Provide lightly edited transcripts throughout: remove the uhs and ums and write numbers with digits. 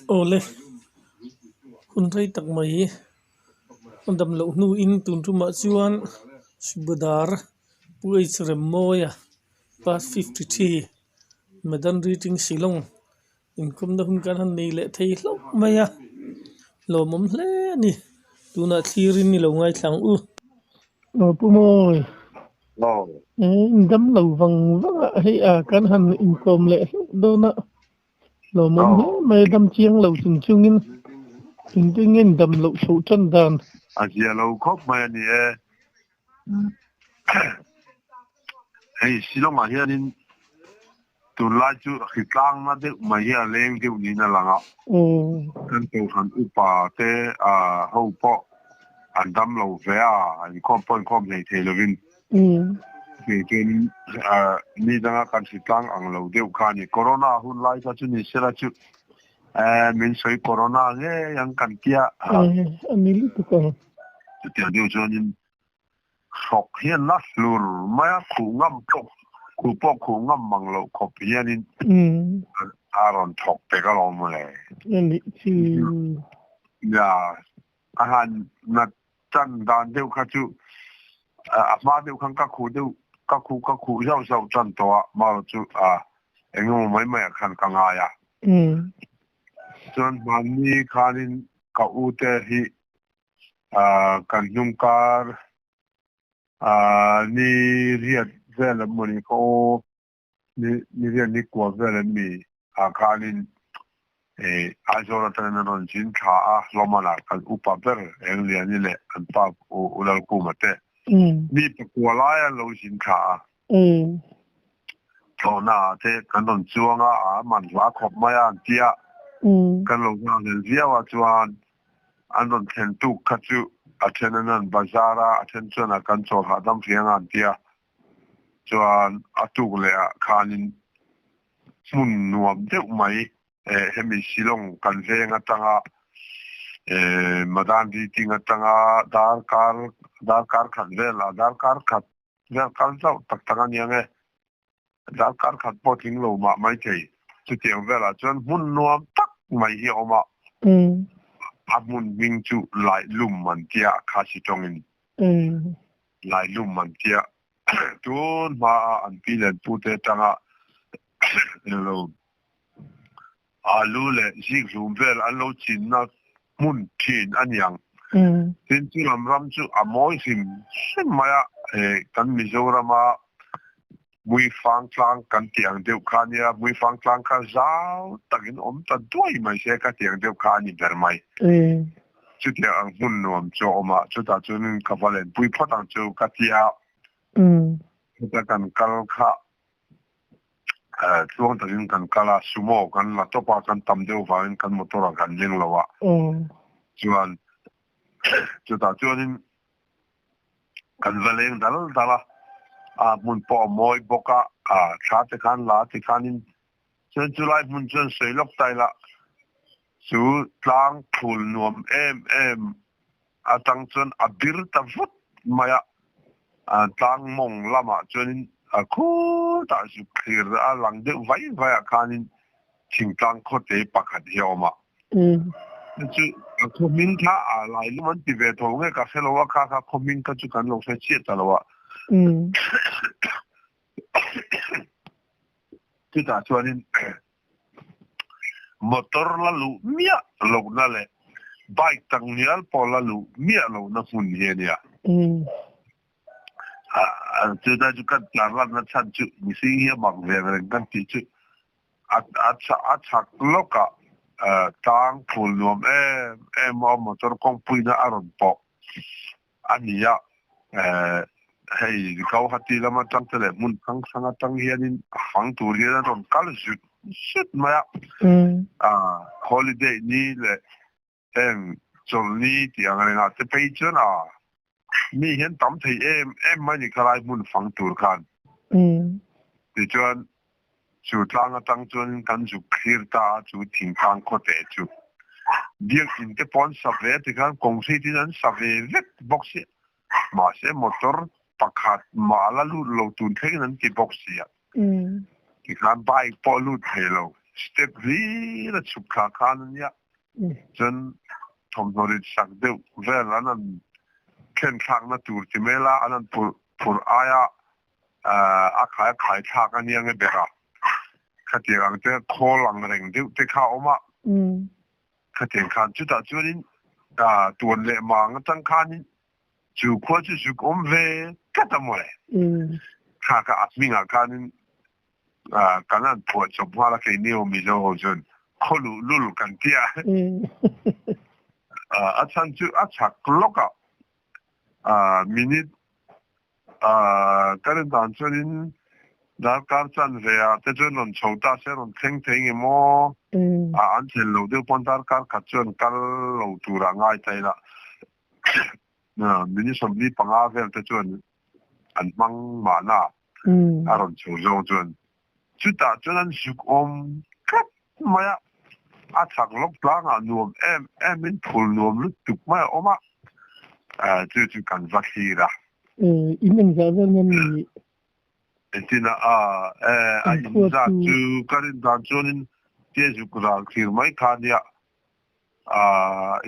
Awle, hun rei tak mai a dam loh hnuin tun tumah chuan Subadar Pu H Remmawia Pass 53 Madan Reading Shillong inkawmna hun kan han nei leh thei hlauh mai a, lawmawm hle a ni. Tunah thlirin i lo ngaithla ang u. Aw Pu Mawi, in dam lo vang vang a, hei a kan han inkawm leh hlauh dawn a, lawmawm hle mai a, dam chiang lo chung chungin engtin nge in dam loh chhoh tan dan? A zia lo khawp mai a ni e. Hei Shillong-ah hianin tunlai chu hritlangna deuh mai hi a leng deuh niin a lang a. Kan Kohhran upa te ho pawh an dam lo ve a, an inkhawm pawh inkhawm hlei thei lovin. Hei chuanin mi danga kan hritlang ang lo deuh kha a ni. Corona hun lai kha chu ni sela chu min sawi corona ngei ang kan tia. A ni lutuk ang. Chutiang deuh chuanin hrawk hian la hlur mai a, khuh ngam pawh khuh pawh khuh ngam mang loh khawp hianin a rawn thawk pek alawm mawle. A nih chu. Nia, a han nat tan dan deuh kha chu a hma deuh khan ka khuh deuh ka khuh ka khuh zauh zauh tan tawh a, marawh chu eng emaw mai mai ah khan ka ngai a. Chuan hmanni khanin ka u te hi kan hnung kar ni riat vel an mawni ka aw ni riat ni kua vel an mi ah khanin Aizawl atangin an rawn zin thla a Hlawmana kan upa ber Engliani leh an pa U Lalkhuma te mi pakua lai an lo zin thla a thlawhna ah te kan rawn chuang a a man hla khawp mai a an tia kan lo nghakhlel viau a chuan An rawn thlen tuk kha chu a then an rawn bazar a, a then chuan a kan chawl hahdam hrih anga an ti a. Chuan a tuk leh ah khanin hmun nuam deuh mai eh hemi Shillong kan veng atanga eh Madan Riting atanga darkar darkar khat vel ah darkar khat vel kal zauh tak tak a nia nge darkar khat pawh tling lo mah maithei. Chutiang velah chuan hmun nuam tak mai hi a awm a, a hmun hming chu Laihlum an tia, Khasi tawngin Laihlum an tia. Tun hmaa an pi leh an pute atanga englo alu leh zikhlum vel an lo chinna hmun thin a niang. Tin, chu lam ram chu a mawi hrim hrim mai a, kan Mizorama Muifang tlang kan tih ang deuh kha a nia, Muifang tlang kha zau takin awm ta duai mai se ka tih ang deuh kha a ni ber mai. Chutiang ang hmun nuam chu a awm a, chutah chuanin ka va lenpui phawt ang chu ka ti a, chuta kan kal kha tluang takin kan kal a, sumo kan la tawp a, kan tam deuh vangin kan motor ah kan leng lo a, chuan chutah chuanin kan va leng dal dal a, a hmun pawh a mawi bawk a, a thla te khan la ti khanin chuan chulai hmun chuan sawi lawk ta ila chu tlang phul nuam em em atang chuan a bir ta vut mai a, tlang mawng lamah chuanin a khutah zuk thlir a lang deuh vai vai ah khanin thingtlang khawte pakhat hi a awm a. Chu a khaw hming kha a lai lum an ti ve tho nge ka hre lo a, kha kha khaw hming kha chu kan lo hre chiah ta lo a. Chutah chuanin motor la luh miah lohna leh bike takngial pawh la luh miah lohna hmun hi a nia. Chutah chu kan tlar lanna chhan chu mihring hi a mak ve reng kan tih chu A chhak lawkah tlang phul nuam em em a motor kawngpuina a rawn pawh a ni a, hei Guwahati lam atang te leh hmun hrang hrang atang hianin a fang tur hian a rawn kal zut zut mai a, holiday ni leh heng chawlhni tih ang rengah te phei chuan a mi hian tam thei em em mai ni khalai hmun fang tur khan. Tichuan chu tlang atang chuan kan zuk thlir ta a, chu thingtlang khawte chu biakin te pawh an sa ve a tikhan concrete in an sa ve vek bawk si a, mahse motor pakhat mah la lut lo tun thlengin an ti bawk si a, tikhan bike pawh lut thei lo. Step hlir a chhuk thla khan a nia. Chuan thawmhnaw rit sak deuh vel an han thlen thlakna tur ti mai la, an han phurh phurh aia a khai a khai thlak a nia nge ber a. Khatiang ang te khawl ang reng deuh te kha a awm a. Khatiang khan chutah chuanin tuan leh mang atang khanin chu khua chu zuk awm ve tlat a mawle. Kha kha a hmingah khanin kan han phuah chawp nghal a keini ho Mizo ho chuan khaw luh lul kan ti a. A chhan chu a chhak lawk a minute Ka rin dan chuanin darkar chanve ah te chuan rawn chho ta se rawn thleng thei nge maw? An thlen lo deuh pawn darkar khat chuan kal lo tur ah ngai ta ila minute 45 vel te chuan an hmang mahna a rawn chho zawng chuan chutah chuan an zuk awm tlat mai a, a chhak lawk tlangah nuam em em in phul nuam lutuk mai a awm a, chu chu kan va thlir a. In engzah vel nge ni? Engtin a a in zat chu ka rin dan chuanin tia zuk ral thlir mai kha nia,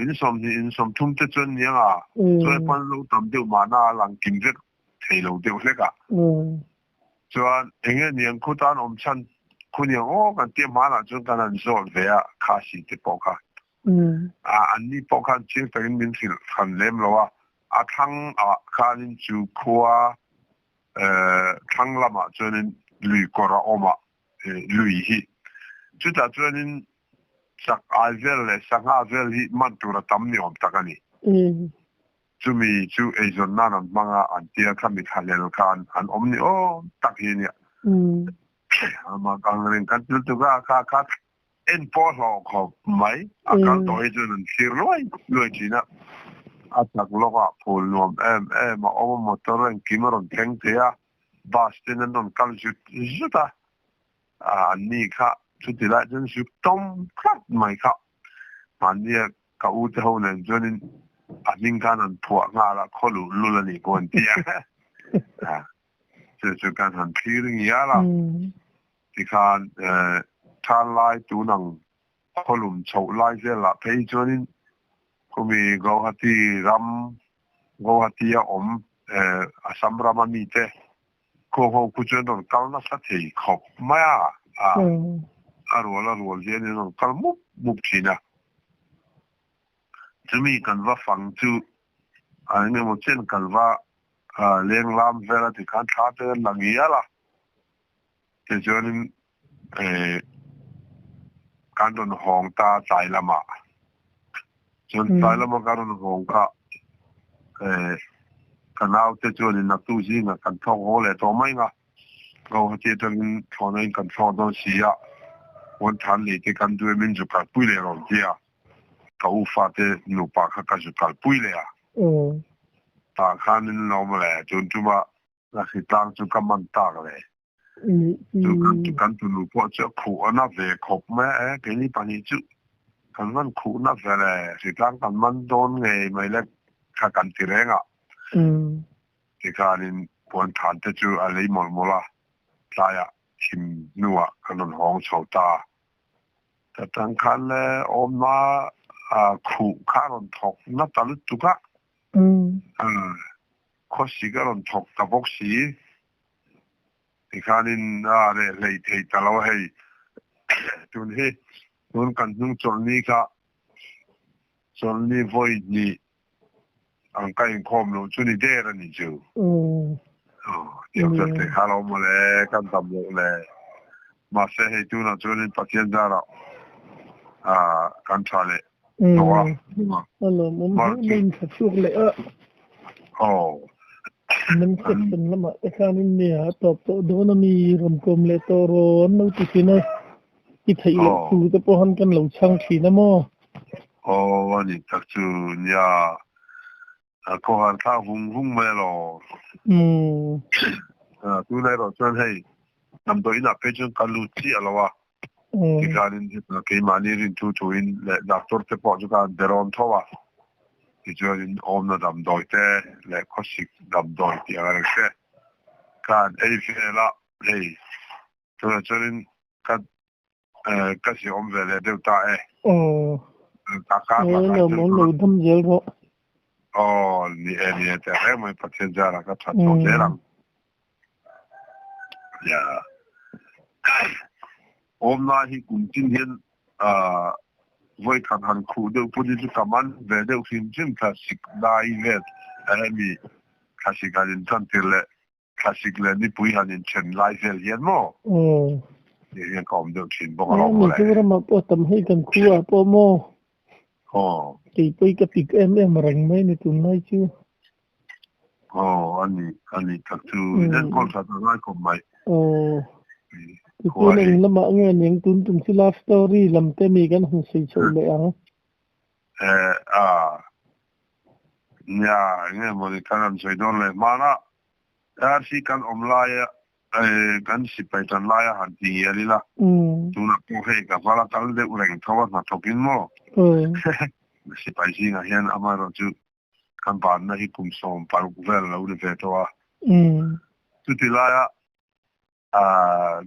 in 20 in 30 te chuan niang a, chuan pawn lo tam deuh mahna a lang kim vek thei lo deuh hlek a. Chuan enge niang khu tan awm chhan khu niang aw kan tia hmanah chuan kan han zawt ve a Khasi te pawh kha. A anni pawh khan chiang takin min hrilh hran lem lo a, a thlang ah khanin chu khua thlang lamah chuanin lui kawr a awm a, lui hi. Chutah chuanin chak ai vel leh sangha vel hi man tur a tam ni awm tak a ni. Chumi chu eizawn nan an hmang a, an tia kha mi thlahlel khan an awm ni awm tak hi a nia. Amah ang reng kan til tuk a, kha kha en pawh hlawh khawp mai. A kal tawh hi chuan an thlir luai luai thin a. A chak lawk ah phul nuam em em a awm a, motor engkim a rawn thleng thei a, bus ten an rawn kal zut zut a, anni kha chuti lai chuan zuk tawm tlat mai kha mahnia Ka u te ho nen chuanin a hming khan an phuah nghal a, khaw luh lul a nih pawh an ti a. Chu chu kan han thlir ngial a, tikhan than lai tun ang khaw lum chhoh lai velah phei chuanin khumi Guwahati ram, Guwahati a awm Assam rama mite khaw ho khu chuan rawn kal nasa thei khawp mai a, a rual a rual hian in rawn kal mup mup thin a. Chumi kan va fang chu a eng emaw chen kan va leng lam vel a tikhan thla te an la ngial a, tichuanin kan rawn hawng ta tlai lamah. Chuan tlai lama kan rawn hawng kha ka naute chuanin naktuk zingah kan thlawk haw leh tawh mai nga. Guwahati atangin thlawhna in kan thlawk dawn si a, Puan than lei te kan duh em in zu kalpui leh rawn ti a, ka u fate nupa kha ka zu kalpui leh a. Tah khan in lo awm leh tun tuma Lakhi tlang chu ka man tak leh. Chu kan kan tunu pawh chu a khuh a na ve khawp mai a, e keini pahnih chu kan van khuh na ve le, hritlang kan man dawn ngei mai le kha kan ti reng a. Tikhanin puan than te chu a lei mawlh mawlh a, tlaiah thim hnuah kan rawn hawng chho ta. Ta tang khan le awmna khuh kha a rawn thawk na ta lutuk a, khawsik a rawn thawk ta bawk si. Tikhanin a reh hlei thei ta lo a hei. Tun hi tun kan hnung chawlhni kha chawlhni vawi hnih ang ka inkhawm loh chu ni der a ni chu. Tiang chuan thei kha lo mawle kan dam loh le. Mahse hei tunah chuanin Pathian zarah kan tha leh tawh a. A lawmawm hle mai in thla chhuak leh a. Aw. Nan section lamah te khanin nia a tawp tawh dawn a mi rawn kawm leh tawh rawn lo ti thin a. I theih loh thu te pawh han kan lo chhang thin a maw? Aw a nih tak chu nia a khawhar thlak vung vung mai alawm. Tunah erawh chuan hei damdawi inah phei chuan ka lut chiah lo a, tikhanin keimahni rin thu thuin leh doctor te pawh chu ka han be rawn tho a, tichuanin awmna damdawi te leh khawsik damdawi tih ang reng te ka han ei vel a, hei tunah chuanin ka. Ka ziawm ve leh deuh ta e. Aw. Ka kar Aw lakah lo chuan mawn lo dam zel rawh. Aw ni e ni e teh reng mai Pathian zarah ka that chho zel ang. Ya. Awmna hi kum tin hian vawi khat han khuh deuh pawh hi chu ka man ve deuh hrim hrim thlasik dai vel hemi thlasik han intan tir leh Thlasik leh nipui han inthen lai vel hian maw? Ti hian ka awm deuh thin bawk alawm mawle. Mizoramah pawh tam hei kan khuaah pawh maw? Aw. Kei pawh i ka pik em em reng mai ni tunlai chu. Aw, a ni, a ni tak chu in enkawl that a ngai khawp mai. Aw. Tichuan eng lamah nge niang tun tum chu love story lam te mi kan han sawi chhoh leh ang. Eh, a. Nia, eng nge mawni kan han sawi dawn leh hmana RC kan awm laia kan sipai tan laia han ti ngial ila, tunah pawh hei ka val a kal deuh reng tho a hnathawkin maw? Sipai zingah hian amaherawhchu kan banna hi kum 16 vel lo ni ve tawh a. Chuti laia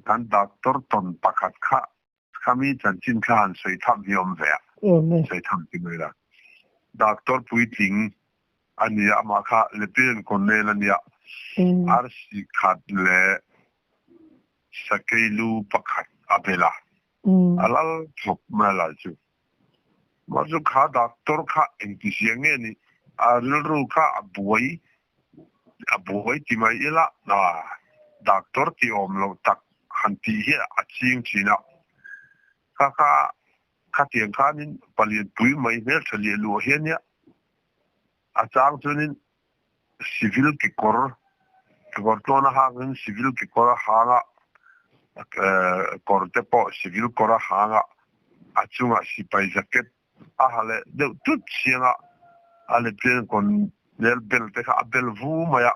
kan doctor tawn pakhat kha khami chanchin kha han sawi tham hi awm ve a, sawi tham ti mai la. Doctor puitling a ni a, amah kha Lieutenant Colonel a nia, arsi khat leh sakei lu pakhat a bel a, a lal thawk mai a lai chu. Mah chu kha doctor kha engti zia nge ni, a rilru kha a buai a buai ti mai ila doctor ti awm lo tak han tih hi a ching thin a, kha kha khatiang khanin palian pui mai hmeltha liah luah hian nia a chang chuanin civil kekawr kekawr tlawn a hakin civil kekawr a hang a, kawr te pawh civil kawr a hang a, a chungah sipai jacket A ha leh deuh tut chiang a, a letlian kawn nel bel te kha a bel vu mai a,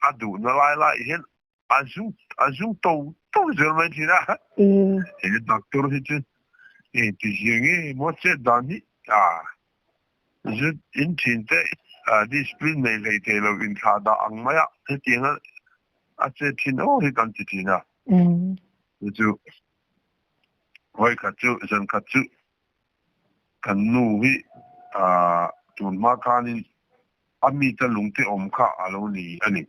a duhna lai lai hian a zung a zung to to zel mai thin a. He doctor hi chu engti zia nge maw chet dan hi a zut in thin te discipline nei hlei thei lo inthlah dah ang mai a, hetiang a a chet thin aw hi kan ti thin a. Chu chu Vawi khat chu, zan khat chu kan nu hi tun hma khanin a mita lungte awm kha a lo ni a ni.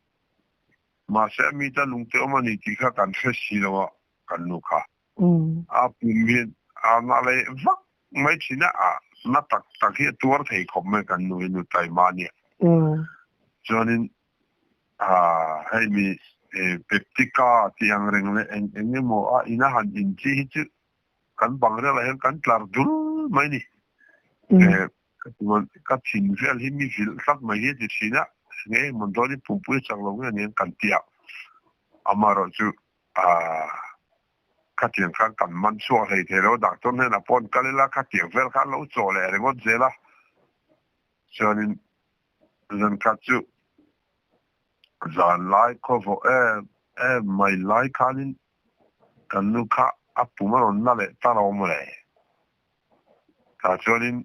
Mahse a mita lungte awm a ni tih kha kan hre si lo a, kan nu kha. A pum hian a na leh vak mai thin a, a na tak tak hi a tuar thei khawp mai kan nu hi nu taima a nia. Chuanin Hei mi Peptica tih ang reng leh eng eng emaw a ina han in chi hi chu kan bang relah hian kan tlar dul mai ni. Ka thin vel hi mi vilh tlat mai hi a ti thin a, nge emaw dawn i pumpui a chak lo nge aniang kan ti a, amaherawh chu khatiang khan kan man chhuak hlei thei lo, doctor hnenah pawh an kal ila khatiang vel kha an lo chaw leh ringawt zel a, chuanin Zan khat chu zan lai khawvawh em em mai lai khanin kan nu kha a pum a rawn na leh ta lo mawle. Tah chuanin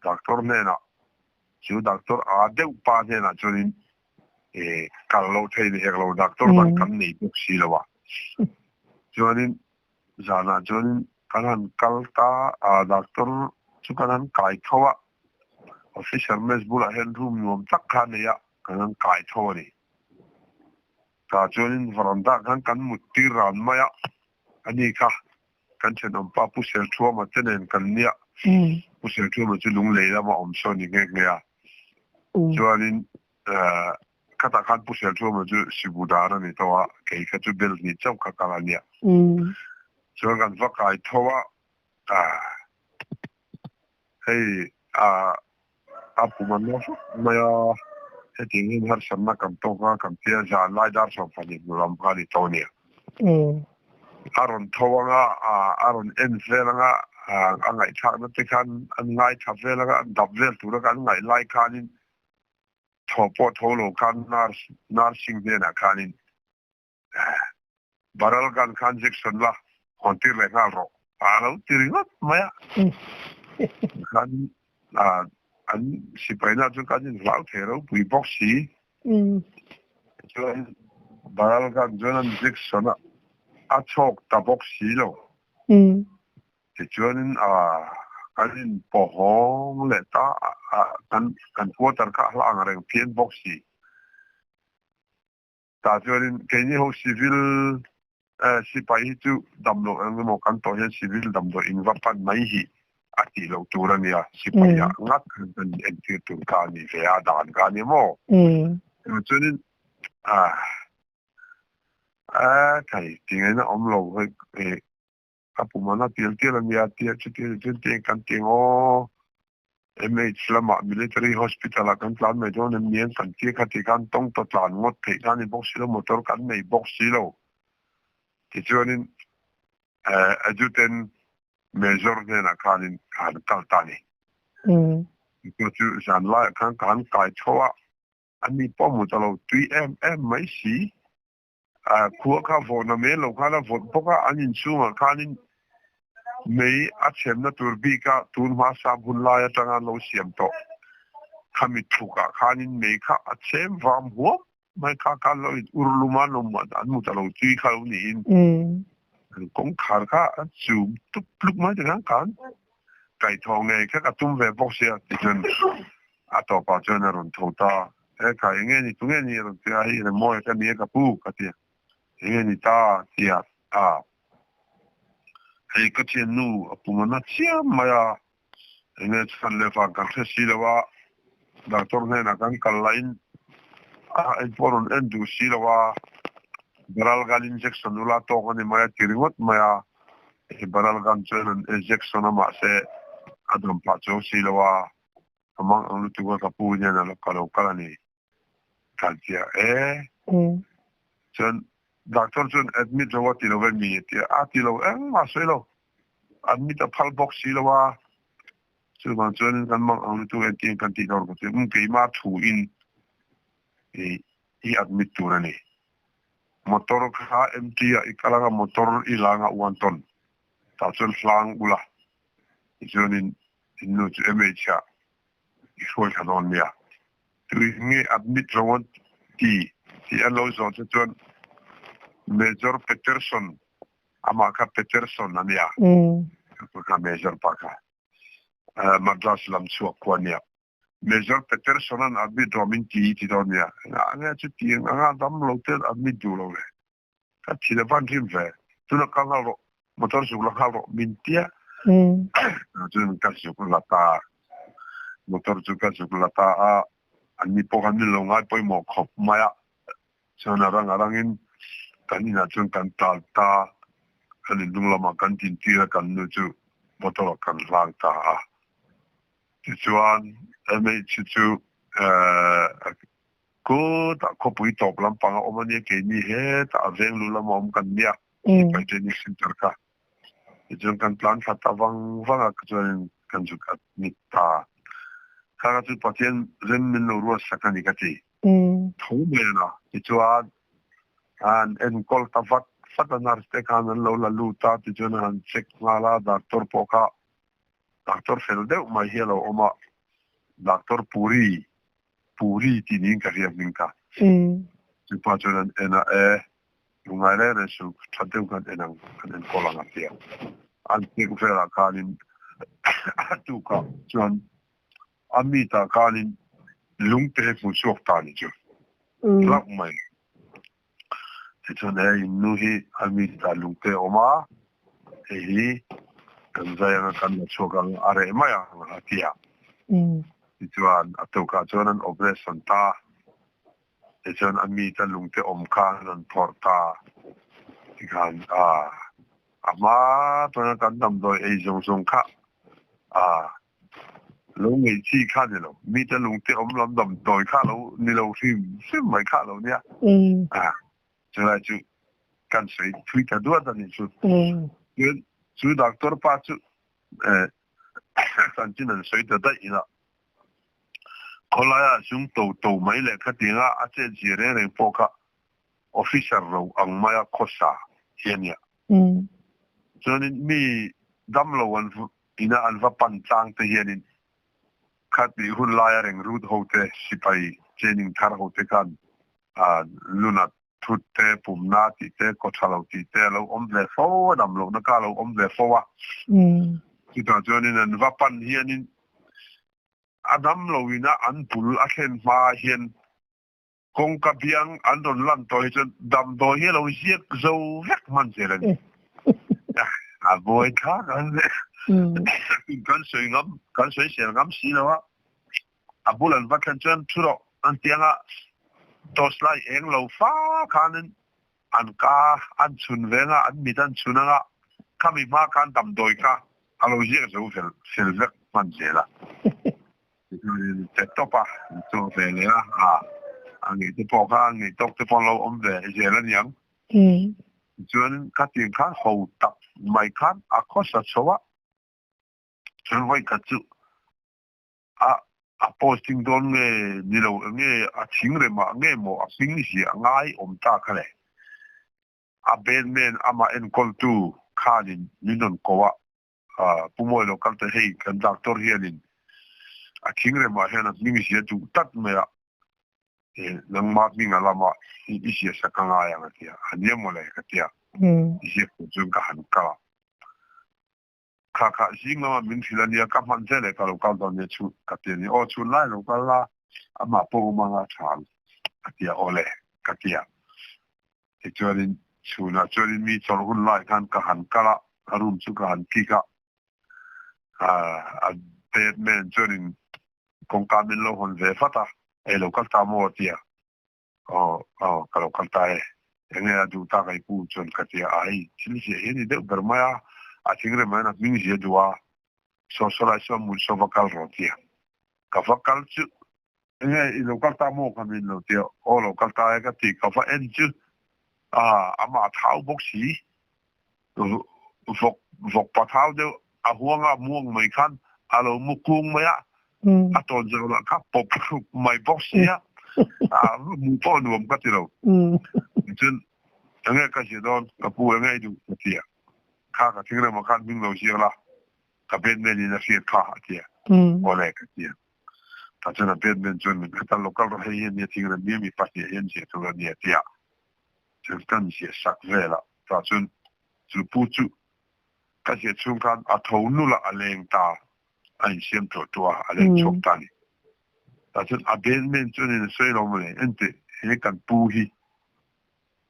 doctor hnenah chu doctor a deuh pa hnenah chuanin kal loh thei ni hek lo doctor dang kan nei bawk si lo a. Chuanin zanah chuanin kan han kal ta a doctor chu kan han kai tho a. Officer mess bulah hian room nuam tak kha a nei a, kan han kai tho a ni. Tah chuanin veranda khan kan mut tir ran mai a, ani kha kan thenawm pa Pu Serthuama te nen kan nia, Pu Serthuama chu Lunglei lama awm sawn ni nghe nghe a, chuanin khatah khan Pu Serthuama chu Sibudar a ni tawh a, kei kha chu bel hnih chauh kha kal a nia. Chuan kan va kai tho a, Hei a a pum an la hrep mai a, hetiang hian harsatna kan tawk a, kan tia zan lai dar 12 hnu lam kha a ni tawh a nia. A rawn tho ang a, a rawn en vel ang a, a ngaihthlakna te khan an ngaithla vel ang a, an dap vel tura kan ngaih lai khanin thaw pawh tho lo khan nurse nursing hnenah khanin Baral gun khan injection la hawn tir leh nghal rawh a lo ti ringawt mai a. Khan an sipaina chu kan inhlau thei ropui bawk si. Chuan baral gun chuan an injection a. A chhawk ta bawk si lo. Tichuanin kan inpawhawng leh ta a, kan quarter kha a hla ang reng phian bawk si. Tah chuanin keini ho civil sipai hi chu damlo eng emaw kan tawh hian civil damdawi in va pan mai hi a tih loh tur a nia, sipai ah ngat khan kan entir tur kha a ni ve a, dan kha a ni maw? Chuanin a thei tingaihna awm lo hei ka pum an a tial tial a nia tia chuti ani chuan tiang kan ti ang aw MH lamah Military Hospital ah kan tlan mai dawn em ni an kan tia kha ti khan tawng ta tlan ngawt theih kha a ni bawk si lo motor kan nei bawk si lo tichuanin Adjutant Major hnenah khanin ka han kal ta a ni. Chu chu zan laiah khan ka han kai tho a. Ani pawh hmu ta lo tui em em mai si. Khua kha vawhna mai lo khan a vawt bawk a, an inchhungah khanin mei a chhemna tur bika tun hma sap hun lai atanga an lo siam tawh. Khami thukah khanin mei kha a chhem vam huam mai kha khan lo in ur lum a, an lo an hmu ta lo tui kha lo niin kawngkhar kha a chum tup tluk mai te khan khan kaihthawh ngei kha ka tum ve bawk sia tichuan a tawpah chuan a rawn tho ta he kha enge ni tunge ni a rawn ti a hei remawi ka ni a ka pu ka ti a enge ni ta ti a a hei ka thiannu a pum a na chiam mai a enge chhan leh vang kan hre si lo a doctor hnenah kan kal lahin a engpawh rawn en duh si lo a Baralgan injection ula tawk a ni mai a ti ringawt mai a. Hei Baralgan chuan an injection a mahse a dam phah chuang si lo a, ka mang ang lutuk a ka pu hian a ka lo kal a ni kan ti a e. Chuan doctor chuan admit lo a ti lo ve mi a ti a, a ti lo engmah a sawi lo, admit a phal bawk si lo a, chuvang chuan kan mang ang lutuk engtin kan tih dawn ka ti a, um keimah thu in i admit tur a ni. Motor kha empty ah i kal anga motor i la anga one ton tah chuan hlang ula tichuanin in nu chu MH ah i hruai thla dawn nia. Tui nge admit lo an ti tih an lo zawh che chuan Major Peterson amah kha Peterson a nia kha Major pa kha Madras lam chhuak khua nia. Major Peterson-a'n admit rawh min ti ti dawn nia. Engah nge chutiang anga dam lo ten admit duh lo le? Ka thil a van rim ve. Tuna kal nghal rawh, motor zuk la nghal rawh min tia. Chuan ka zuk la ta, motor chu ka zuk la ta a, anni pawh khan min lo ngai pawimawh khawp mai a. Chuan a rang a rangin kan inah chuan kan tal ta, kan inlung lamah kan tintir a, kan nu chu motor-ah kan hlang ta a. Tichuan, MH chu kutah khawpui tawp lampang a awm a nia, keini hetah a veng lu lama awm kan nia, Sipai Training Centre kha. Tichuan kan tlan thla ta vang vang a, chuanin kan zuk admit ta. Kha kha chu Pathian rem min lo ruat sak a ni ka ti. Tho mai a na. Tichuan, an enkawl ta vat vat a, nurse te khan an lo la lut a, tichuan an han check nghal a, doctor pawh kha Doctor fel deuh mai hi a lo awm a, Doctor Puri, Puri tih niin ka hria hming kha. Chupa chuan an en a, E, lungngai reng reng suh, tha deuh khan en ang, kan enkawl ang a ti a. An check velah khanin a tukah chuan a mitah khanin lungte hmu chhuak ta ni chu hlauh mai. Tichuan he in nu hi a mitah lungte a awm a, hei hi kan zai anga kan la chhuak ang a reh mai ang a ti a. Tichuan a tukah chuan an operation ta, tichuan a mita lungte awm kha an rawn phawrh ta. Tikhan a a hma atanga kan damdawi ei zawng zawng kha a Lo ngeih chi kha ni lo. Mite lungte awm lam damdawi kha lo ni lo hrim hrim mai kha lo nia. A chulai chu kan sawi thui ta duat a ni chu. Chuan chu doctor pa chu chanchin an sawi ta daih ila khawlaiah zung to to mai leh khatianga a chet zia reng reng pawh kha officer ro ang maia khawsa hi a nia. Chuanin mi damlo an Ina an va pan tlang te hianin khatih hun laia reng rut hote sipai training thar hote khan lunat. Thut te, pumna tih te, kaw tha lo tih te a lo awm ve fo a, dam lohna kha a lo awm ve fo a. Chutah chuanin an va pan hianin a dam loin a an bul a thlen hma hian kawngka biang an rawn lan tawh hi chuan damdawi hi a lo ziak zo vek hman zel a ni. A buai thlak ang le. Kan sawi ngam, kan sawi sel ngam si lo a. A bul an va thlen chuan thu rawh an ti anga torch light eng lo fa khanin an ka an chhun ve anga an mit an chhun anga khami hma khan damdawi kha a lo ziak zo fel fel vek hman zel a. Tichuanin che tawp a an chhuak ve leh a, a a ngei te pawh kha ngei tawk te pawh an lo awm ve zel a niang. Tichuan khatiang khan ho tak mai khan a khawsa chho a, chuan vawi khat chu A a posting dawn nge ni lo enge a thing remah nge maw a hming ziah ngai awm ta kha le. A bandman amah enkawltu khanin min rawn ko a, Pu Mawi lo kal ta hei kan doctor hianin a thing remah hian a hming ziah duh tlat mai a, nangmah hming a lama i ziah sak a ngai ang a ti a, a nia maw le ka ti a, ziak tur chuan ka han kal a. Kha kha zing lama min hrilh a nia, ka hman zel e, ka lo kal dawn nia chu ka ti a ni. Aw chhun lai lo kal la, amah pawh awm anga tha ang a ti a, aw le ka ti a. Tichuanin chhunah chuanin mi chawlh hun lai khan ka han kal a, a room chu ka han kik a, a bedman chuanin kawngka min lo hawn ve vat a, ei lo kal ta maw a ti a. Aw aw ka lo kal ta e, enge a duh tak ei pu chuan ka ti a, ai thil ziah hi a ni deuh ber mai a, a thingrem hian a hming zia duh a, saw saw lai saw mut saw va kal rawh ti a, ka va kal chu enge i lo kal ta maw ka min lo ti a, aw lo kal ta e ka ti, ka va en chu a amah thau bawk si, vawk vawk pa thau deuh a huanga muang mai khan a lo mu kung mai a, a tawn zo lah kha pawp hruk mai bawk si a, a mu pawh nuam ka ti lo. Tichuan enge ka hria dawn ka pu enge i duh ka ti a, kha ka thingremah khan hming lo ziak la ka bedman in a hriat kha a ti a, awle ka ti a. Tah chuan a bedman chuan min khat a local rawh hei hi ania thingrem mi mi pahnih hian ziah tur a ni a ti a, chuan kan ziah sak vel a. Tah chuan chu pu chu ka ziah chhung khan a tho nul a, a leng ta, a insiam tawh tawh a, a leng chhuak ta a ni. Tah chuan a bedman chuanin a sawi lo mawle, enteh he kan pu hi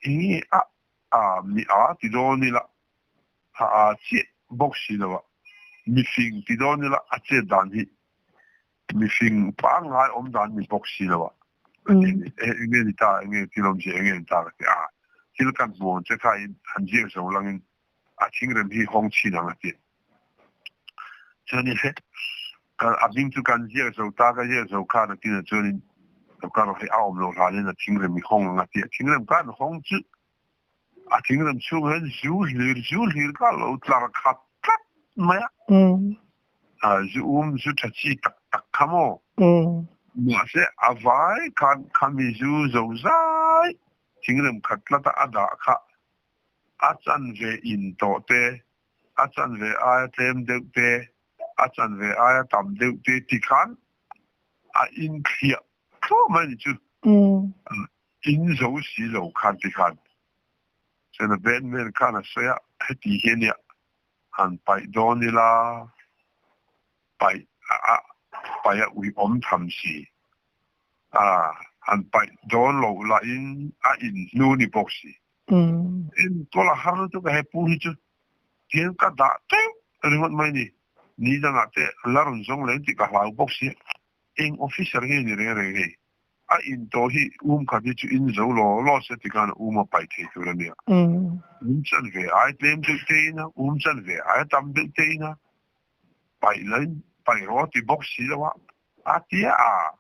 enge a a mi a ti dawn ila, a a chiah bawk si lo a, mifing ti dawn ila a chet dan hi mifing pangngai awm dan ni bawk si lo a, ka ti a ni. Enge ni ta, enge thil awmzia enge ni ta ka ti a, thil kan hmu ang che kha in han ziak zo langin a thingrem hi hawng chhin ang a ti. Chuanin ka a hming chu kan ziak zo ta, ka ziak zo khan a tinah chuanin lo kar hei a awm lo hlanin a thingrem hi hawng ang a ti a, thingrem khan hawng chu a thingrem chhung hian zu hlir zu hlir kha a lo tlar khat tlat mai a. Zu um zu tha chi tak tak kha maw? Mahse a vai khan khami zu zo zai thingrem khat tlata a dah kha a chanve in tawh te, a chanve aia tlem deuh te, a chanve aia tam deuh te ti khan a inthliah thlawh mai a ni chu. In zo si lo khan ti khan chuan a bandman khan a sawi a, heti hi a nia Han paih dawn ila, paih a paih a ui awm tham si. A han paih dawn loh lahin a inhnu ni bawk si. Enkawl a har lutuk a he pu hi chu hian ka dah teuh ringawt mai ni. Ni dangah te la rawn zawng leng tih ka hlau bawk si. Eng officer nge ni reng reng hei? A in tawh hi um khat hi chu in zo law law se ti khan um a paih thei tur a nia. Um chan ve ai tlem deuh te in a, um chan ve ai tam deuh te in a, paih la in paih rawh a ti bawk si lo a, a tia a,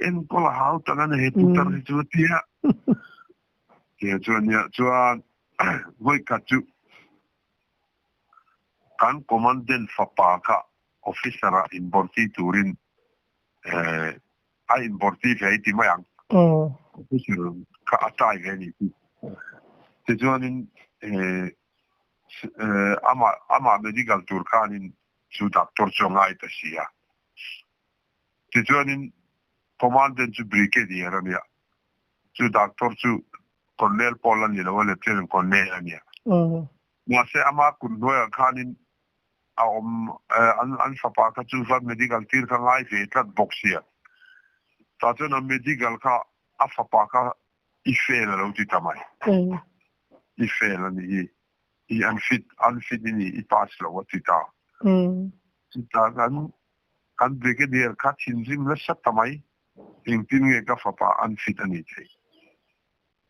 enkawl a hau tak a ni hei putar hi chu a tia. Tia chu a nia chuan vawi khat chu kan commandant fapa kha officer ah inbawrti turin a inbawrti ve i ti mai ang. Officer kha a tai ve a ni tih. Tichuanin amah amah medical tur khanin chu doctor chu a ngai ta si a. Tichuanin commandant chu brigadier a nia. Chu doctor chu Colonel pawh la ni lo a, Lieutenant Colonel a nia. Mahse ama kut hnuaiah khanin a awm an an fapa kha chu va medical tir kha ngai ve tlat bawk sia. Tah chuan a medical kha a fapa kha i fail a lo ti ta mai. I fail a nih hi. I unfit unfit i ni i pass lo a ti ta. Chutah kan kan brigadier kha thinrim nasa ta mai. Engtin nge ka fapa unfit a nih theih?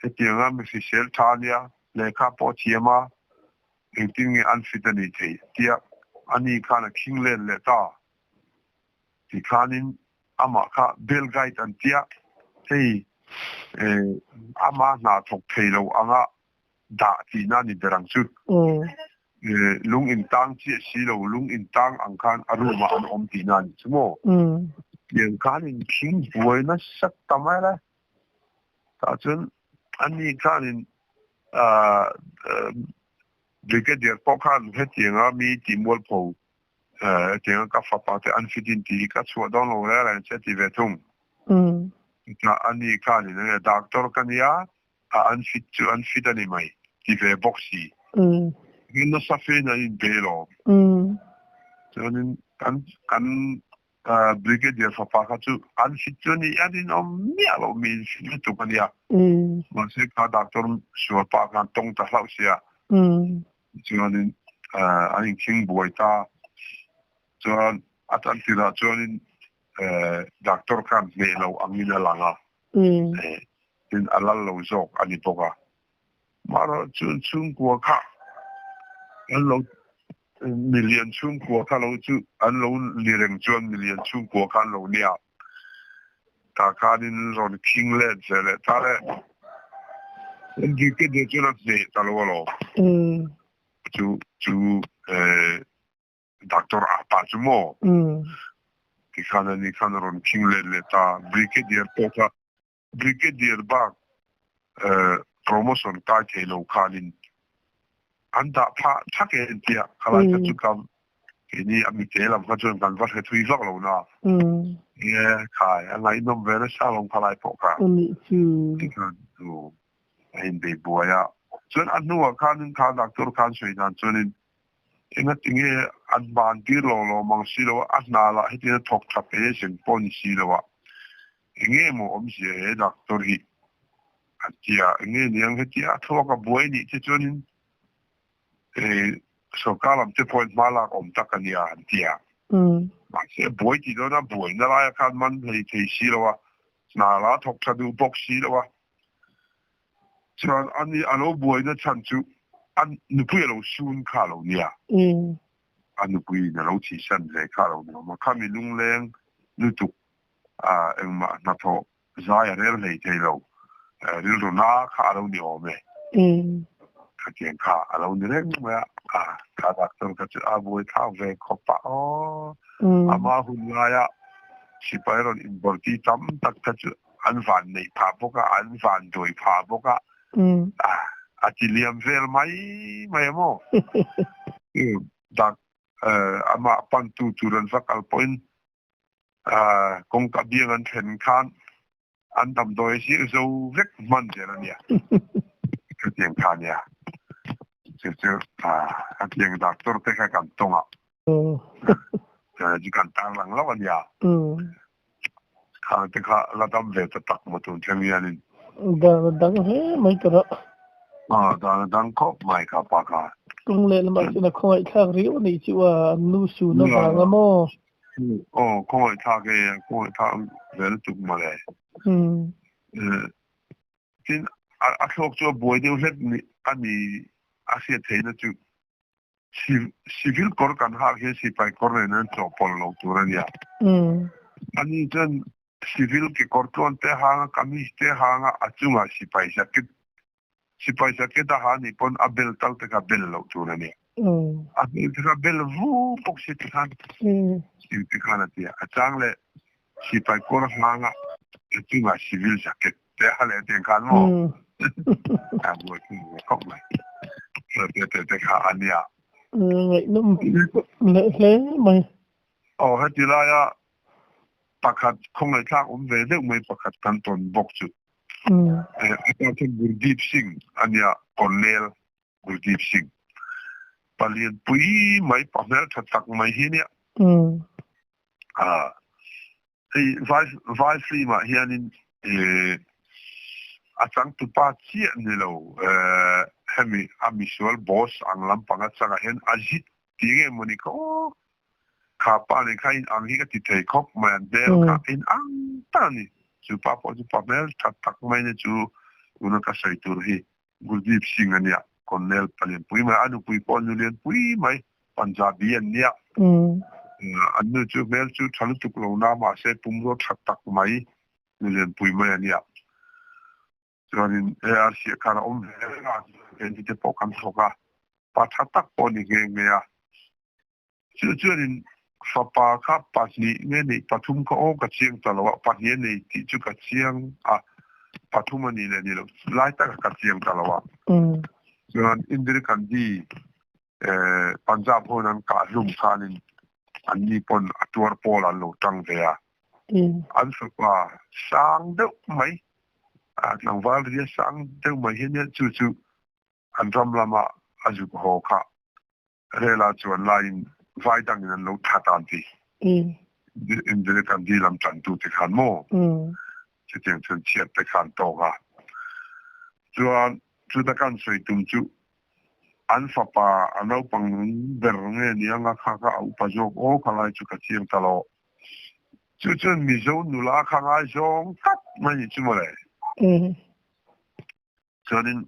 Hetianga mi hrisel tha a nia, lehkha pawh a thiam a, engtin nge unfit a nih theih? Tia ani khan a khing let leh ta. Tikhanin amah kha Bill Gates an tia, hei ama hna thawk thei lo anga dah tihna a ni ber ang chu. Lung intang chiah si lo, lung intang ang khan a room ah an awm tihna a ni chu maw? Tiang khan inkhing buai nasa ta mai le. Tah chuan ani khanin Brigadier pawh khan hetianga mi tihmualpho Hetianga ka fapa te an fit in tih hi ka chhuah dawn lo reng reng che a ti ve thung. Chutah a ni khan in enge doctor ka nia a an fit chu an fit a ni mai ti ve bawk si. Rinna safe in an in be lawm. Chuanin kan kan Brigadier fapa kha chu an fit chu a ni a rinawm miah lo mi in fit lutuk a nia. Mahse kha doctor sual pa khan tawng ta hlauh sia. Chuanin an inkhing buai ta. Chuan a tan tirah chuanin doctor khan hneh lo angin a lang a, tin a lal lo zawk a ni bawk a. Amaherawh chu chhungkua kha an lo milian chhungkua kha lo chu an lo ni reng chuan milian chhungkua kha an lo nia. Tah khanin rawn khing let ve leh ta le. Brigadier chuan a hneh ta lo alawm. Chu chu doctor ah pa chu maw? Tikhan ani khan a rawn khing let leh ta. Brigadier pawh kha Brigadier bak promotion kai thei lo khanin an dah phah thak e tia khalai kha chu ka keini a mite lam kha chuan kan va hre thui vak lo na e khai a ngaihnawm ve nasa lawm khalai pawh kha tikhan chu a inbei buai a chuan a hnuah khanin kha doctor khan sawi dan chuanin engatinge an ban tir lo lo mang si lo a a hna lah hetiang a thawk tha pe seng pawh ni si lo a Enge maw awmzia he doctor hi a tia enge niang hetia a thluak a buai nih te chuanin sorkar lam te pawhin hma lak awm tak a nia an tia. Mahse a buai tih dawn a buaina laia khan man hlei thei si lo a, hna la thawk tha duh bawk si lo a. Chuan ani a lo buaina chhan chu a nupui a lo sun kha a lo nia. A nupuiin a lo thihsan ve kha a lo ni awm a, khami lungleng lutuk a engmah hnathawh zai a rel hlei thei lo, rilru na kha a lo ni awm e. Khatiang kha a lo ni reng mai a, kha doctor kha chu a buai thlak ve khawp a aw. Ama hun laia sipai rawn inbawrti tam tak kha chu an van neih phah bawk a, an van duai phah bawk a, a ti liam vel mai mai a maw. Amah pantu tur an va kal pawhin Kawngka biang an thlen khan an damdawi zir zo vek hman zel a nia. Chutiang kha a nia. Chu chu hetiang doctor te kha kan tawng a. Chu kan tarlang lo a nia. Khang te kha la dam ve ta tak maw tun thleng hianin. Dan a dang hle mai ka dah. Dan a dang khawp mai ka pa kha. Kawng lehlamah chuan a khawngaihthlak riau a nih chu a, an nu sun avang a maw? Aw, khawngaihthlak e, khawngaihthlak ve lutuk mawle. Tin, a thlawk chu a buai deuh hlek a ni a hriat theihna chu civil kawr kan hak hian sipai kawr nen an chawhpawlh lo tur a nia. Ani chuan civil kekawr tluan te hang a, kamis te hang a, a chungah sipai jacket Sipai jacket a ha nih pawn a bel tal te kha bel loh tur a nia. A bel te kha bel vu bawk si ti khan eng te khan a ti a. A chang leh sipai kawr hlang a a chungah civil jacket te a ha leh tiang khan maw a buai thung ve khawp mai. Te te te kha a nia. Ngaihnawm leh hle mai. Aw heti laia pakhat khawngaihthlak awm ve deuh mai pakhat kan tawn bawk chu. A pa kha Gurdeep Singh a nia, Colonel Gurdeep Singh. Palian pui mai, pa hmeltha tak mai hi a nia. Hei vai vai film ah hianin a changtupa chiah ni lo hemi a misual boss ang lampang a changah hian Ajit tih nge mawni kha aw kha pa nen kha in ang hi ka ti thei khawp mai an hmel kha in ang tak a ni chu pa pawh chu pa hmel tha tak mai nia chu tuna ka sawi tur hi Gurdeep Singh a nia Colonel Palianpui mai a nupui pawh Nulianpui mai Punjabi an nia an nu chu hmel chu tha lutuk lo na mahse pumrua tha tak mai Nulianpui mai a nia. Chuanin ARC ah khan a awm ve reng a, keini te pawh kan thawk a, pa tha tak pawh a ni nghe nghe a. Chu chuanin fapa kha pahnih nge neih pathum kha aw ka chiang ta lo a, pahnih a nei tih chu ka chiang a, pathum a nih leh nih loh lai takah ka chiang ta lo a. Chuan Indira Gandhi Punjab ho in an kah hlum khanin anni pawn a tuar pawl an lo tang ve a. An fapa sang deuh mai, tlangval ria sang deuh mai hi ania chu chu an ram lama a zuk haw kha rela chuan laiin vai dangin an lo that a an ti. Indira Gandhi lam tantute khan maw chutiang chuan chhiat te kha an tawk a. Chuan chuta kan sawi tum chu An fapa a naupang ber nge ni anga kha kha a upa zawk aw kha lai chu ka chiang ta lo. Chu chuan Mizo nula kha ngaizawng tak mai ni chu mawle. Chuanin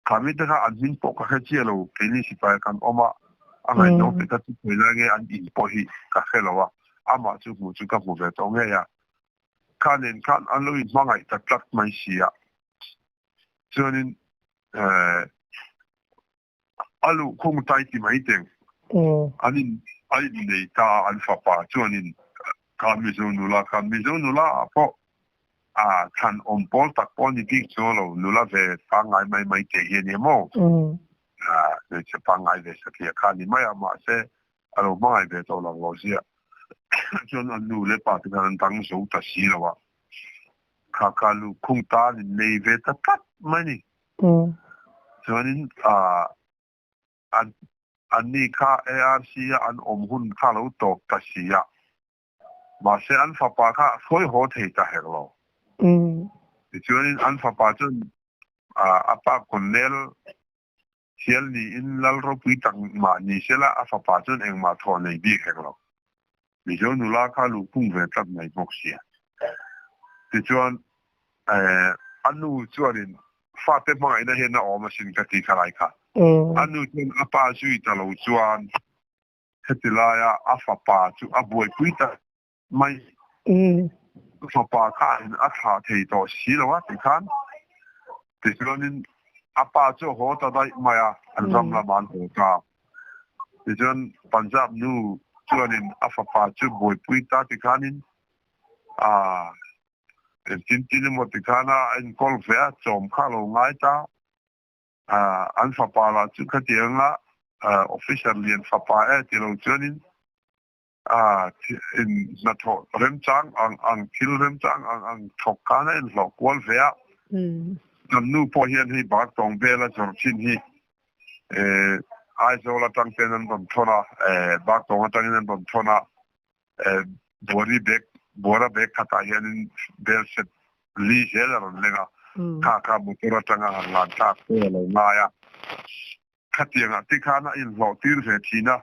kha mite kha an hming pawh ka hre chiah lo, keini sipai kan awm a, a ngaihzawng te kha chu khawi lai nge an in pawh hi ka hre lo a, amah chu hmuh chu ka hmu ve tawh ngei a. Kha nen khan an lo inhmangaih ta tlat mai si a. Chuanin a luhkhung tai ti mai teng an in a innei ta a an fapa chuanin kha Mizo nula kha Mizo nula ah pawh a thlan awm pawl tak pawh a ni bik chu lo nula ve pangngai mai mai te hi a nia maw hmeichhe pangngai ve satliah kha a ni mai a mahse a lo hmangaih ve tawh lo lo zia chuan an nu leh pa te khan an dang zo ta si lo a kha kha luhkhung tan in nei ve ta tlat mai ni. Chuanin an anni kha ARC a an awm hun kha lo tawp ta si a, mahse an fapa kha hruai haw thei ta hek lo. Tichuanin an fapa chuan a pa Colonel Thial niin Lal ropui tak mah ni sela a fapa chuan engmah thaw nei bik hek lo. Mizo nula kha luhkhung ve tlat mai bawk sia. Tichuan a nu chuanin fate hmangaihna hian a awm asin ka ti kha lai kha. A nu chuan a pa zui ta lo chuan heti laia a fapa chu a buaipui ta mai. Fapa kha in a thlah thei tawh si lo a tikhan tichuanin a pa chu a haw ta daih mai a, an ram lamah an haw ta. Tichuan Punjab nu chuanin a fapa chu buaipui ta tikhanin a engtin tin emaw tikhan a enkawl ve a, chawm kha a lo ngai ta. An fapa lah chu khatianga officer lian fapa e ti lo chuanin A in hnathawh remchang ang ang thil remchang ang ang thawk khan a inhlawh kual ve a. Kan nu pawh hian hei bar tawng bel a zawrh thin hi Aizawl atang ten an rawn thawn a, bar tawng atangin an rawn thawn a, buari bag buara bag khatah hianin bel set li zel a rawn leng a, kha kha motor atanga han lan thlak te a lo ngai a. Khatiangah tikhan a inhlawh tir ve thin a.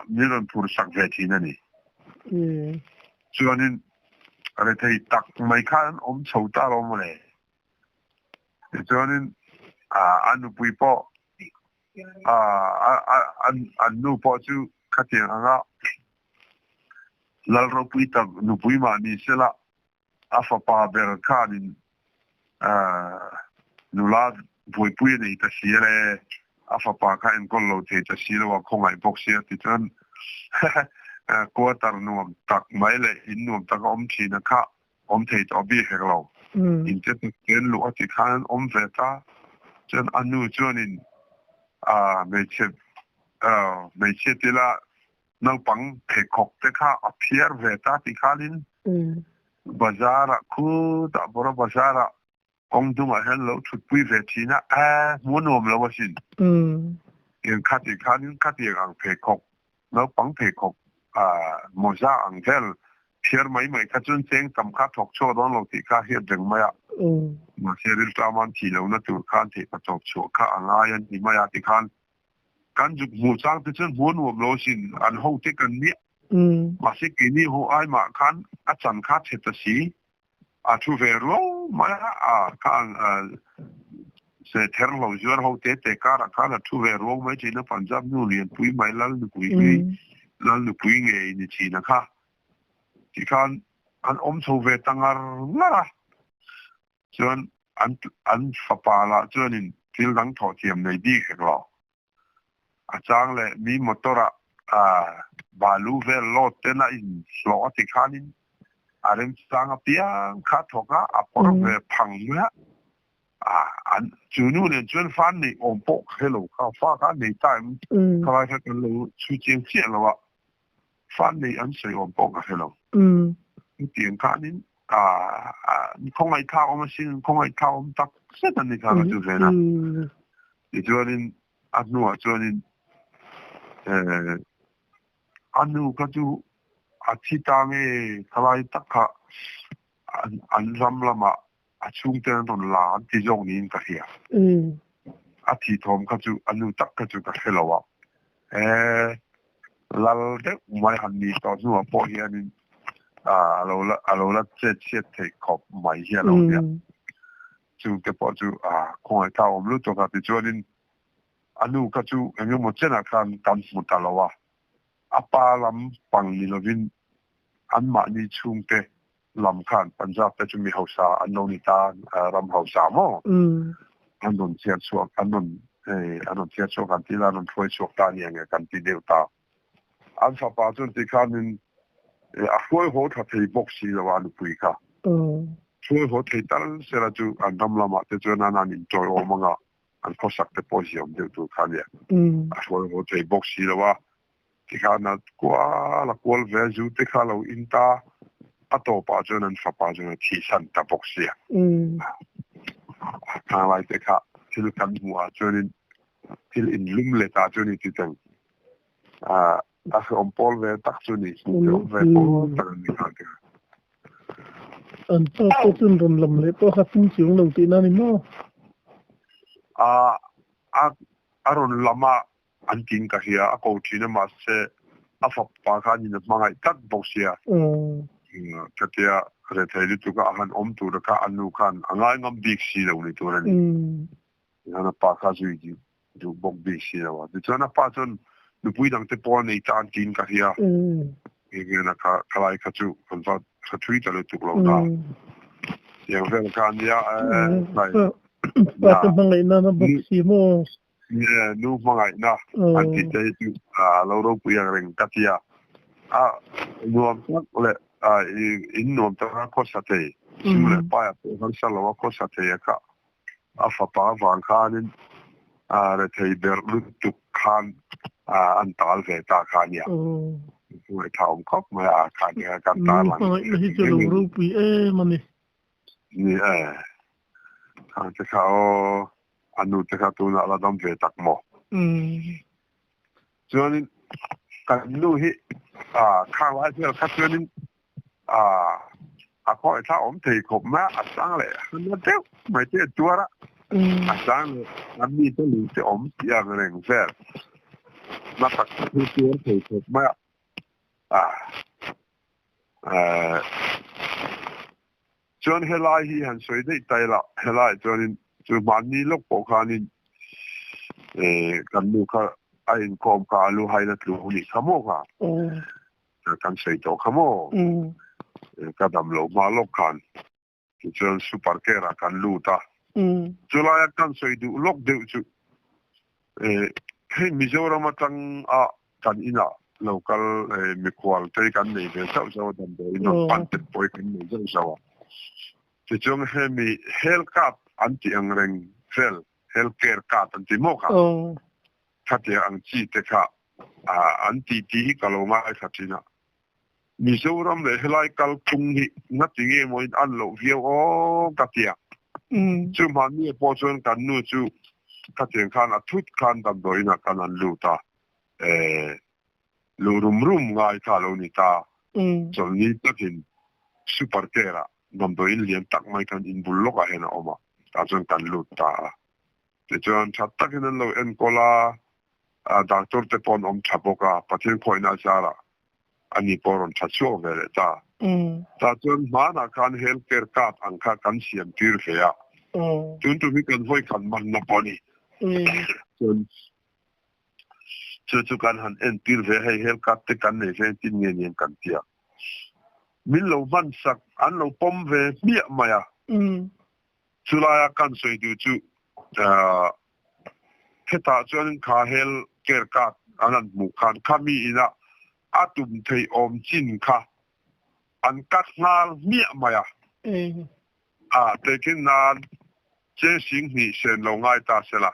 Min rawn phur sak ve thin a ni. Chuanin rethei tak mai khan an awm chho ta lo maw le. Tichuanin a nupui pawh an nu pawh chu khatiang anga Lal ropui tak nupui mah ni sela a fapa ber khanin nula buaipui a nei ta si ale, a fapa kha enkawl lo thei ta si lo a, khawngaih bawk sia tichuan quarter nuam tak mai leh in nuam tak a awm thin a kha awm thei tawh bik hek lo. In te tak ten luh a ti khan an awm ve ta, chuan a nu chuanin hmeichhe hmeichhia tila naupang pheikhawk te kha a phiar ve ta ti khanin. Bazar ah khutah Boro Bazar ah kawng dungah hian lo thutpui ve thin a, eh hmuh a nuam lo asin. Tiang khati khanin khatiang ang pheikhawk, naupang pheikhawk ah mawza ang vel phiar mai mai kha chuan cheng tam kha thawk chhuak dawn lo tih kha a hriat reng mai a. Mahse rilṭam an thih lohna tur khan theihpa tawp chhuah kha a ngai a ni mai a tikhan kan zuk hmuh chang te chuan hmuh a nuam lo asin, an hote kan nia. Mahse keini ho ai mah khan a chan kha chhe ta si, a thu ve ruau mai a, a khan se ther lo zuar ho te te karah khan a thu ve ruau mai thin a, Punjab nu lianpui mai Lal nupui hlui, Lal nupui ngei ni thin a kha tikhan an awm chho ve ta ngar ngar a, chuan an an fapa lah chuanin thil dang thawh thiam nei bik hek lo. A chang leh mi motor ah balu vel load ten a in hlawh a ti khanin a remchang apiang kha thawk a, a phawrh ve phang mai a. An chu nu nen chuan fa an neih awm pawh ka hre lo kha, fa kha an nei ta em khalai kha kan lo chhui chiang chiah lo a, fa an neih an sawi awm pawh ka hre lo. Chutiang khanin khawngaihthlak awm asin, khawngaihthlak awm tak zet a ni kha ka chu ven a. Tichuanin a hnuah chuanin a nu kha chu a thi ta nge thalai tak kha an ram lamah a chhungte an rawn la an ti zawk niin ka hria. A thi thawm kha chu a nu tak kha chu ka hre lo a. Lal deuh mai han ni tawh hnuah pawh hianin a lo la chet chhiat theih khawp mai hi a lo nia. Chungte pawh chu a khawngaih awm lutuk a, tichuanin a nu kha chu eng emaw chenah khan kan hmu ta lo a, a pa lam pang ni lovin anmahni chhungte lam khan Punjab te chu mi hausa an lo ni ta, ram hausa maw? An rawn chhiar chhuak, an rawn an rawn chhiar chhuak an ti la, an rawn hruai chhuak ta a ni ang e kan ti deuh ta. An fapa chuan tikhanin a hruai haw tha thei bawk si lo a nupui kha. Hruai haw thei tal sela chu an ram lamah te chuan an han intawiawm ang a, an khawsak te pawh ziam deuh tur kha a nia. A hruai haw thei bawk si lo a, tikhan a kual a kual ve a, zu te kha a lo in ta, a tawpah chuan an fapa chuan a thihsan ta bawk sia. A thanglai te kha thil kan hmuh ah chuanin thil inlum let ah chuan i ti teng. A hreawm pawl ve tak chu ni, hreawm ve pawl tak an ni nghal te kha. An pa pawh chuan rawn lam leh pawh kha tum chiang lo tihna a ni maw? A a a rawn lam a an tiin ka hria, a ko thin a mahse a fapa kha an in a hmangaih tlat bawk sia. Khatia rethei lutuk a a han awm tur kha a nu khan a ngai ngam bik si lo ni tur a ni. Tichuan a pa kha zui dih duh bawk bik si lo a. Tichuan a pa chuan nupui dang te pawh a nei ta an tiin ka hria. Hei hian a kha khalai kha chu kan va hre thui ta lutuk lo ta. Tiang vel kha a nia tlai. Pa te hmangaih nana bawk si maw? Nu hmangaihna an tih te hi chu a lo ropui ang reng ka ti a. A nuam tak leh in nuam taka khawsa thei, sum leh paia pawh harsa lo a khawsa thei a kha. A fapa vang khanin rethei ber lutuk khan an tal ve ta kha ania. Ngaihthla awm khawp mai a kha nia kan tar lang. Hmangaihna hi chu lo ropui em a ni. Ni e. Khang te kha aw a nu te kha tunah la dam ve tak maw. Chuanin kan nu hi khang lai vel kha chuanin A khawi thla awm thei khawp mai a, a sang leh hana deuh mai te a tuar a, a sang leh a mite lui te awm tih ang reng vel na tak tak hi tuar thei khawp mai a. Chuan helai hi han sawi daih ta ila, helaiah chuanin chu hmanni lawk pawh khanin kan nu kha a inkhawm kha a lu haina tlu nih kha maw kha? Kan sawi tawh kha maw? Ka dam loh hma lawk khan tichuan super care ah kan lut a. Chulaia kan sawi duh lawk deuh chu hei Mizoram atang a kan inah local mikhual te kan nei ve zauh zauh a, damdawiin rawn pan te pawh hi kan nei zauh zauh a. Tichuan hemi health card an tih ang reng vel, health care card an ti maw kha? Khatia ang chi te kha an titi hi ka lo ngaithla thin a. Mizoram leh helai kalphung hi ngati nge maw in an loh viau aw ka ti a. Chu hmanni ah pawh chuan kan nu chu khatiang khan a thut khan damdawiin ah khan an lut a, eh luh rum rum ngai kha a lo ni ta. Chawlhni takin super care ah damdawiin lian tak mai khan in bul lawkah hian a awm a, tah chuan kan lut ta a. Tichuan tha takin an lo enkawl a, doctor te pawh an awm tha bawk a, Pathian khawihna zarah ani pawh rawn tha chhuak ve leh ta. Tah chuan hmanah khan health care card ang kha kan siam tir ve a, tun tum hi kan vawi khat manna pawh a ni. Chuan chu chu kan han entir ve a, hei health card te kan nei ve engtin nge ni ang kan ti a. Min lo hman sak, an lo pawm ve hmiah mai a. Chulaia kan sawi duh chu hetah chuan kha health care card an han hmuh khan khami ina a tum theih awm chin kha an cut nghal hmiah mai a. A tehkhin nan cheng 2000 sen lo ngai ta sela.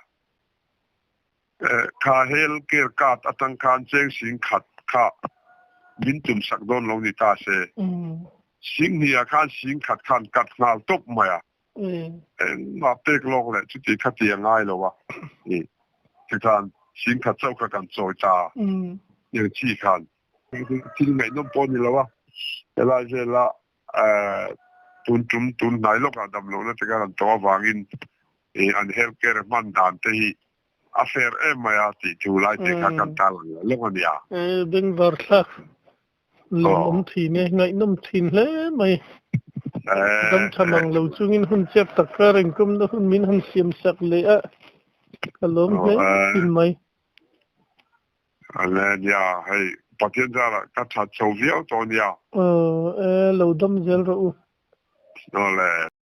Kha health care card atang khan cheng 10,000 kha min tum sak dawn lo ni ta se. 20,000 ah khan 10,000 khan cut nghal tawp mai a. Engmah pek lawk leh chuti kha ti a ngai lo a. Tikhan 10,000 chauh kha kan chawi ta a. Eng chi khan. Thil ngaihnawm pawh a ni lo a. Helai vela tun tum tun hnai lawkah damlohna te khan an tawh avangin an health care hman dan te hi a fair em mai a tih thu lai te kha kan ta lang lo lawk a nia. Bengvar thlak lawmawm thin e, ngaihnawm thin hle mai. Dam tha mang lo chungin hun chep tak kar engkawmna hun min han siam sak leh a, ka lawm hle thin mai. Ale nia, hei Pathian zarah ka that chho viau tawh nia. Aw e, lo dam zel rawh u. Awle.